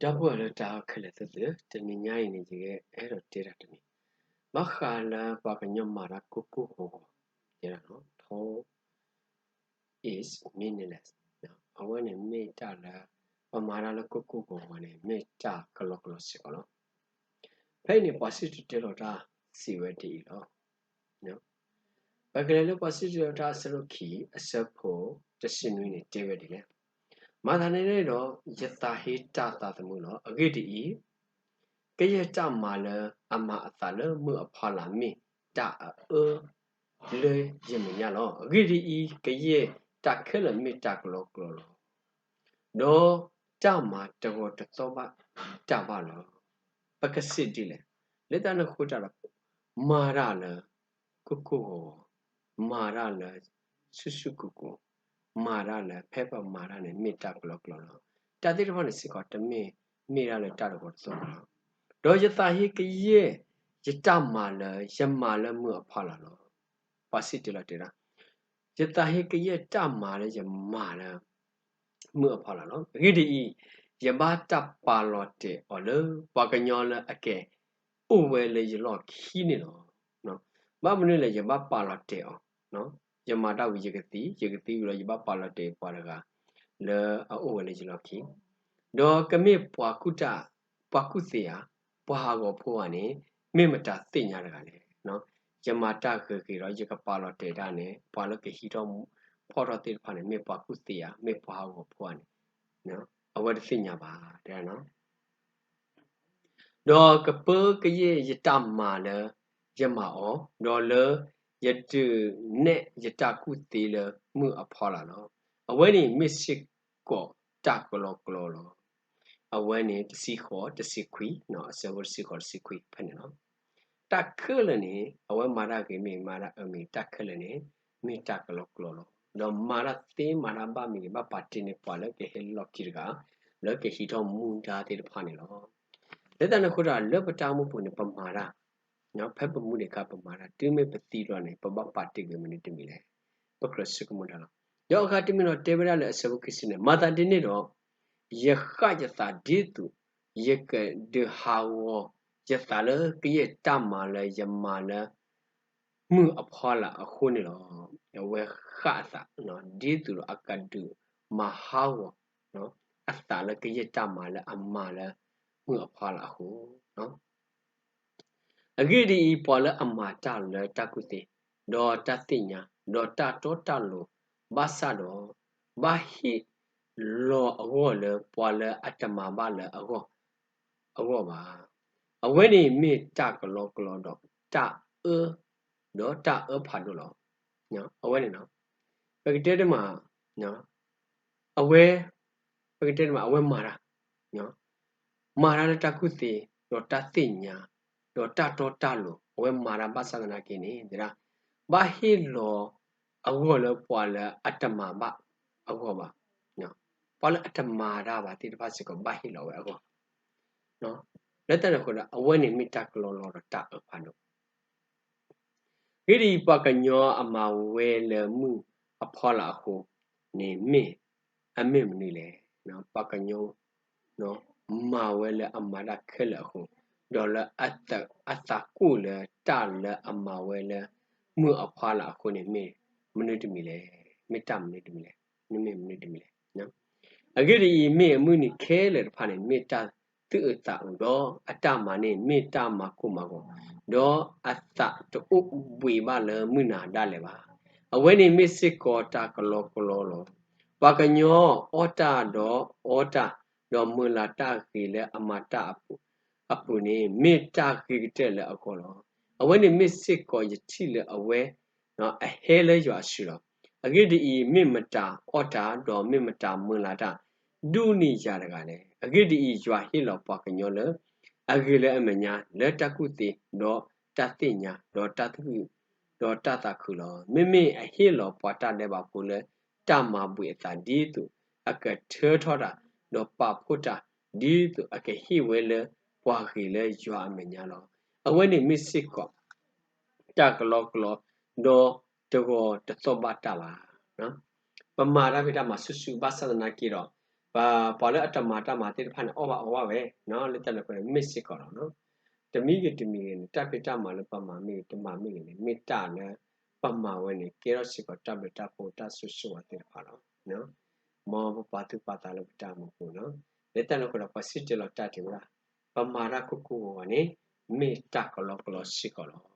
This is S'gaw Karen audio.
ဒီပုၢ်ဝဲၢ်လၢတၢ်အဲၣ်ခဲလၢာ်သ့ၣ်ဧၢ, တနံၤညါအံၤန့ၣ် ယကအဲၣ်ဒိးတဲတၢ်တမံၤ, ဘၣ်ဃးလၢပှၤကညီမၤတၢ်ကိၢ်ကိၢ်ဂီၤဂီၤ, တဲဒၣ်နီၤ, time is meaningless. အဝဲန့ၣ်မ့ၢ်တၢ်လၢ ပမၤတၢ်လၢကိၢ်ကိၢ်ဂီၤဂီၤန့ၣ် မ့ၢ်တၢ်ကလီကလီစ့ၢ်ကီးလီၤ. ဖဲအံၤန့ၣ် ပှၤစံၣ်တဲၤတဲလီၤတၢ်စံးဝဲဒ်အံၤလီၤ. ပကလဲၤလၢပှၤစံၣ်တဲၤတဲလီၤတၢ်အဆၢဒိၣ်ခံ အဆၢဖိတဆံနွံန့ၣ် တဲဝဲဒ်လဲၣ်. မၤသးဒ်န့ၣ်ဒီး ယသးဟ့တၢ်သးသမူလီၤ. အဂ့ၢ်ဒ်အံၤ, ကယဲၢ်တၢ်မၤလၢအမၤအသးလၢမုၢ်အဖီလာ်မ့ၢ်တၢ်အအၢလၢယမဲာ်ညါလီၤ. အဂ့ၢ်ဒ်အံၤ, ကယဲၢ်တၢ်ခဲလၢာ်မ့ၢ်တၢ်ကလီကလီလီၤ. ဒီးတၢ်မၤတဂီၤတသီၣ်ဘၣ်တၢ်ဘၣ်လီၤ. ပကစံးဒ်လဲၣ်, လၢတၢ်န့ၣ်အဃိတၢ်ဒီး မၤတၢ်လၢ ကိၢ်ကိၢ်ဂီၤဂီၤ, မၤတၢ်လၢ ဆူၣ်ဆူၣ်ကိၢ်ကိၢ်, မၤတၢ်လၢ ဖဲပမၤတၢ်န့ၣ် မ့ၢ်တၢ်ကလီကလီလီၤ. တၢ်သ့ၣ်တဖၣ်န့ၣ်စ့ၢ်ကီး တမ့ၢ်မ့ၢ်ဒၣ်လၢတၢ်တဂီၤတသီၣ်ဘၣ်လီၤ. ဒီးယသးဟ့ကယဲၢ်ယတၢ်မၤလၢ ယမၤလၢမုၢ်အဖီလာ်လီၤ. ပှၤစံၣ်တဲၤတဲလီၤတဲဒၣ် ယသးဟ့ကယဲၢ်တၢ်မၤလၢယမၤလၢ မုၢ်အဖီလာ်လီၤ. အဂ့ၢ်ဒ်အံၤ, ယဘၣ်တၢ်ပာ်လီၤတဲာ်အီၤလၢ ပှၤကညီလၢအကအိၣ်ဝဲလၢယလီၢ်ခံန့ၣ်လီၤ. ဘၣ်မနုၤလဲၣ် ယဘၣ်ပာ်လီၤတဲာ်အီၤ, ယမၤတၢ်ဝံၤယကသံ, ယကသံဝံၤလီၤ ယဘၣ်ပာ်လီၤတဲာ်ပှၤတဂၤ လၢအအိၣ်ဝဲလၢယလီၢ်ခံ, ဒီးကမ့ၢ်ပှၤကူၣ်တၢ်, ပှၤကူၣ်သ့ဧါ, ပှၤဟးဂီၤဖိဧါန့ၣ် မ့ၢ်မတၤသ့ၣ်ညါတဂၤလဲၣ်. ယမၤတၢ်ဂ့ၤဂ့ၤဒီး ယကပာ်လီၤတဲာ်တၢ်န့ၣ် ပှၤလၢကဟံးထီၣ်ဖီၣ်ထီၣ်သ့ၣ်တဖၣ်န့ၣ် မ့ၢ်ပှၤကူၣ်သ့ဧါ, မ့ၢ်ပှၤဟးဂီၤဖိဧါန့ၣ် အဝဲတသ့ၣ်ညါဘၣ် တဲ ဒီးကပၢကယဲၢ်ယတၢ်မၤလၢယမၤအီၤ, ဒီးလၢယဒုးနဲၣ်ယတၢ်ကူၣ်သ့လၢမုၢ်အဖီလာ်လီၤ. အဝဲန့ၣ်မ့ၢ်စ့ၢ်ကီးတၢ်ကလီကလီလီၤ. အဝဲန့ၣ်တဆံဃိး တဆံခွံ, အဆၢဖိတဆံဃိး တဆံခွံဖဲန့ၣ်လီၤ. တၢ်ခဲလၢာ်န့ၣ် အဝဲမၤတၢ်ဂ့ၤမ့ၢ်မၤတၢ်အၢမ့ၢ် တၢ်ခဲလၢာ်န့ၣ် မ့ၢ်တၢ်ကလီကလီလီၤ. ဒီးမၤတၢ်သ့မၤတၢ်ဘၣ်မ့ၢ်ဂ့ၤ ဘၣ်ပာ်တ့ၢ်န့ၢ်ပှၤလၢကဟဲလီၢ်ခံတဂၤ လၢကဟံးထီၣ်မူဒါသ့ၣ်တဖၣ်န့ၣ်လီၤ. လၢတၢ်န့ၣ်အဃိဒီး လၢပတၢ်အိၣ်မူပူၤန့ၣ် ပမၤတၢ်, ဖဲပမူဒံးအခါ ပမၤတၢ်, တုၤမ့ၢ်ပသံလီၤန့ၣ် ပဘၣ်ပာ်တ့ၢ်ဂ့ၤမနုၤတမံၤလဲၣ်. ပကြၢးဆိကမိၣ်တၢ်လီၤ. ဒီးအဂၤတမံၤဒီးတဲဝဲဒၣ်လၢအဆၢဖိခံဆံန့ၣ်, မၤသးဒ်န့ၣ်ဒီး ယဃၣ်ယသးဒ်သိး ယကဒုးဟးဂီၤယသးလၢကယဲၢ်တၢ်မၤလၢယမၤလၢ မုၢ်အဖီလာ်အဃိန့ၣ်လီၤ. အဝဲဃၣ်အသး ဒ်သိးဒီးအကဒုးမၤဟးဂီၤ အသးလၢကယဲၢ်တၢ်မၤလၢအမၤလၢ မုၢ်အဖီလာ်အဃိ အဂ့ၢ်ဒ်အံၤ, ပှၤလၢအမၤတၢ်လၢတၢ်ကူၣ်သ့, ဒီးတၢ်သ့ၣ်ညါ, ဒီးတၢ်တီတၢ်လိၤဘၣ်ဆၣ်ဒီး, ဘၣ်ဟ့ၣ်လီၤအဂီၢ်လၢပှၤလၢအတမၤဘၣ်လၢအဂီၢ် အဂီၢ်ဘၣ်. အဝဲန့ၣ်မ့ၢ်တၢ်ကလီကလီဒီးတၢ်အၢ, ဒီးတၢ်အၢဖးဒိၣ်လီၤ. အဝဲန့ၣ်, ပကတဲတမး, အဝဲ, ပကတဲတမး အဝဲမၤတၢ် မၤတၢ်လၢတၢ်ကူၣ်သ့, ဒီးတၢ်သ့ၣ်ညါ, ဒီးတၢ်တီတၢ်လိၤ, အဝဲမၤတၢ်ဘၣ်ဆၣ်သနာ်က့န့ၣ် တဲဒၣ်, ဘၣ်ဟ့ၣ်လီၤအဂီၢ်လၢပှၤလၢအတမၤဘၣ်အဂီၢ်ဘၣ်. ပှၤလၢအတမၤတၢ်ဘၣ်သ့ၣ်တဖၣ်စ့ၢ်ကီး ဘၣ်ဟ့ၣ်လီၤဝဲအဂီၢ်. လၢတၢ်န့ၣ်အဃိဒီး အဝဲန့ၣ်မ့ၢ်တၢ်ကလီကလီဒီးတၢ်အၢဖးဒိၣ် အဂ့ၢ်ဒ်အံၤ, ပှၤကညီအမၤဝဲလၢမုၢ်အဖီလာ်အဃိန့ၣ်မ့ၢ်အမ့ၢ်မနုၤလဲၣ်. ပှၤကညီ မၤဝဲလၢအမၤတၢ်ခဲလၢာ်အဃိ, ဒီးလၢအသးကိၢ်လၢတၢ်လၢအမၤဝဲလၢမုၢ်အဖီလာ်အဃိန့ၣ် မ့ၢ်မနုၤတမံၤလဲၣ်. မ့ၢ်တၢ်မနုၤတမံၤလဲၣ်. မ့ၢ်မနုၤတမံၤလဲၣ်. အဂ့ၢ်ဒ်အံၤ, မ့ၢ်အမုၢ်နံၤခဲလၢာ်တဖၣ်န့ၣ် မ့ၢ်တၢ်သူၣ်အုးသးအုး, ဒီးအတၢ်မၤန့ၣ် မ့ၢ်တၢ်မၤကိၢ်မၤဂီၤ, ဒီးအသးတအိၣ်ဘှံးဘၣ်လၢမုၢ်နၤဒၣ်လဲာ်ဘၣ်. အဝဲန့ၣ်မ့ၢ်စ့ၢ်ကီးတၢ်ကလီကလီလီၤ. ပှၤကညီအီၣ်တၢ်ဒီးအီတၢ်, ဒီးမုာ်လၤတၢ်ဂ့ၤလၢအမၤတၢ်အပူၤန့ၣ် မ့ၢ်တၢ်ဂ့ၤကတၢၢ်လၢအဂီၢ်လီၤ. အဝဲန့ၣ်မ့ၢ်စ့ၢ်ကီးယထံၣ်လၢအဝဲ အဟဲလၢယွၤအစုလီၤ. အဂ့ၢ်ဒ်အံၤ, မ့ၢ်မတၤအီၣ်တၢ်, ဒီးမ့ၢ်မတၤမုာ်လၤတၢ် ဒိၣ်န့ၢ်ယၤတဂၤလဲၣ်. အဂ့ၢ်ဒ်အံၤ, ယွၤဟ့ၣ်လီၤပှၤကညီလၢ အဂ့ၤလၢအမဲာ်ညါ လၢတၢ်ကူၣ်သ့, ဒီးတၢ်သ့ၣ်ညါ, ဒီးတၢ်သူၣ်ခု, ဒီးတၢ်သးခုလီၤ. မ့မ့ၢ်အဟ့ၣ်လီၤပှၤတၢ်ဒဲးဘးဖိလၢတၢ်မၤဘှံးအသးဒ်သိး အကထၢထီၣ်တၢ်, ဒီးပာ်ဖှိၣ်တၢ်, ဒ်သိးအကဟ့ၣ်ဝဲလၢပှၤဂ့ၤလၢယွၤအမဲာ်ညါလီၤ. အဝဲန့ၣ်မ့ၢ်စ့ၢ်ကီး တၢ်ကလီကလီ, ဒီးတဂီၤတသီၣ်ဘၣ်တၢ်ဘၣ်. ပမၤတၢ်ဖံးတၢ်မၤဆူၣ်ဆူၣ်ဘၣ်ဆၣ်သနာ်က့ဒီး, ပှၤလၢအတမၤတၢ်မၤသ့ၣ်တဖၣ်န့ၣ် အီၣ်ဘၣ်အီဝဲ, လၢတၢ်န့ၣ်အဃိန့ၣ် မ့ၢ်စ့ၢ်ကီးလီၤ. တမံၤဂ့ၤတမံၤဂ့ၤန့ၣ် တၢ်ဖံးတၢ်မၤလၢပမၤမ့ၢ်ဂ့ၤ တမၤမ့ၢ်ဂ့ၤန့ၣ် မ့ၢ်တၢ်လၢ ပမၤဝဲန့ၣ် ကဲထီၣ်စ့ၢ်ကီးတၢ်ဘျုးတၢ်ဖှိၣ်တၢ်ဆိၣ်ဂ့ၤဆိၣ်ဝါသ့ၣ်တဖၣ်လီၤ. မ်ပပာ်သူၣ်ပာ်သးလၢပတၢ်အိၣ်မူပူၤလီၤ. လၢတၢ်န့ၣ်အဃိဒီး ပှၤစံၣ်တဲၤတဲလီၤတၢ်တဲဝဲဒၣ်, ပမၤတၢ်ကိၢ်ကိၢ်ဂီၤဂီၤန့ၣ် မ့ၢ်တၢ်ကလီကလီစ့ၢ်ကီးလီၤ.